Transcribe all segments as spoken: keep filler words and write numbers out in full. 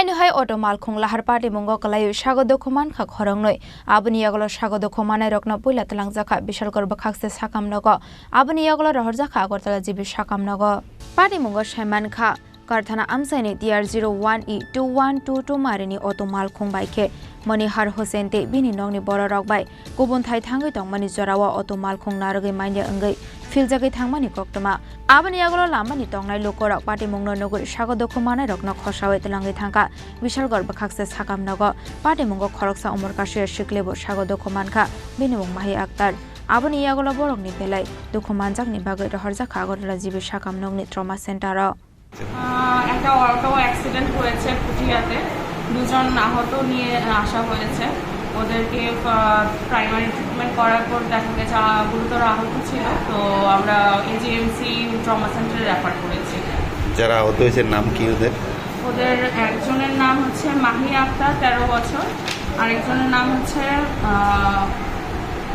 Ani hai auto malkhung lahar patimungo kwlaio sago dukhu mankha khoroknwi. Aboni yagulo sago dukhu manairokno puila twlangjakha Bishalgarh bwkhakse sakam nogo. Aboni yagulo rohorjakha Agartala G B sakam nogo. Patimungo saimankha, karthana amchaini T R zero one E two one two two marini auto malkhung bai khe Manihar Hussain tei bini nokni bororok bai kubun thai thangwi tongmani jorao auto malkhung narwgwi manya wngwi philjagwi thangmani koktwma. Aboni yagulo lamani tongnai lukurok patimungno nugwi sago dukhu manairokno khosaui twlangwi thangkha Bishalgarh bwkhakse sakam nogo. Patimungo khoroksa umor kasoya sikle bo sago dukhu mankha, bini mung Mahi Akhtar. Aboni yagulo borokni belai dukhu manjakni bagwi rohorjakha Agartala G B sakam nokni trauma center-o. আহ, একটা auto accident হয়েছে পুঠিয়াতে, দুজন আহত নিয়ে আসা হয়েছে। ওদেরকে, আহ, primary treatment করার পর দেখা গেছে, আহ, গুরুতর আহত ছিল, তো আমরা এজিএমসি ট্রমা সেন্টারে রেফার করেছি। যারা আহত হয়েছে, নাম কি ওদের? ওদের একজনের নাম হচ্ছে মাহি আক্তার, তেরো বছর, আরেকজনের নাম হচ্ছে, আহ,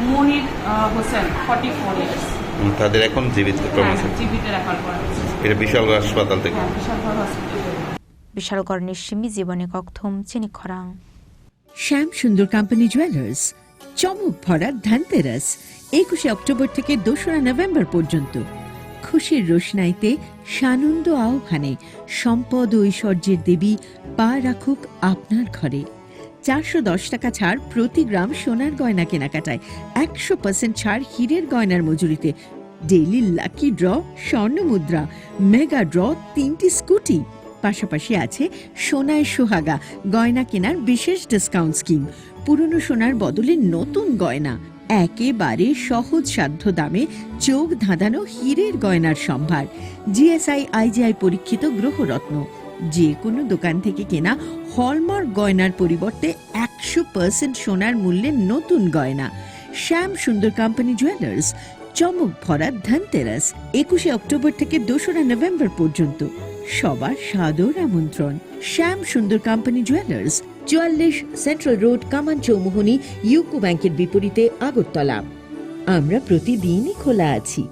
মুনির, আহ, হোসেন, ফর্টি ফোর ইয়ার্স। হুম, তাদের এখন জীবিত হ্যাঁ, ট্রমা সেন্টার। G B-তে রেফার করা হয়েছে। এটা বিশালগড় হাসপাতাল থেকে। হ্যাঁ, বিশালগড় হসপিটাল থেকে। Bishalgarhni simi jiboni kokthum chini khorang. Shyam Sundar Company Jewelers, চমক ভরা ধনতেরাস, একুশে অক্টোবর থেকে দোসরা নভেম্বর পর্যন্ত। খুশির রোশনাইতে সানন্দ আহ্বানে সম্পদ ও ঐশ্বর্যের দেবী পা রাখুক আপনার ঘরে। চারশো দশ টাকা ছাড় প্রতি গ্রাম সোনার গয়না কেনাকাটায়, একশো পার্সেন্ট ছাড় হীরের গয়নার মজুরিতে, ডেইলি লাকি ড্র, স্বর্ণ মুদ্রা, মেগা ড্র, তিনটি স্কুটি। পাশাপাশি আছে সোনায় সোহাগা গয়না কেনার বিশেষ ডিসকাউন্ট স্কিম। পুরনো সোনার বদলে নতুন গয়না, একেবারে সহজসাধ্য দামে চোখ ধাঁধানো হীরের গয়নার সম্ভার। জিএসআই আইজিআই পরীক্ষিত গ্রহরত্ন। যে কোনো দোকান থেকে কেনা হলমার্ক গয়নার পরিবর্তে একশো পার্সেন্ট সোনার মূল্যে নতুন গয়না। শ্যাম সুন্দর কোম্পানি জুয়েলার্স, চমক ভরা ধনতেরাস, একুশে অক্টোবর থেকে দোসরা নভেম্বর পর্যন্ত। সবার সাদর আমন্ত্রণ। শ্যাম সুন্দর কোম্পানি জুয়েলার্স, চুয়াল্লিশ সেন্ট্রাল রোড, কামান চৌমুহনী, ইউকো ব্যাংকের বিপরীতে আগরতলা। আমরা প্রতিদিনই খোলা আছি।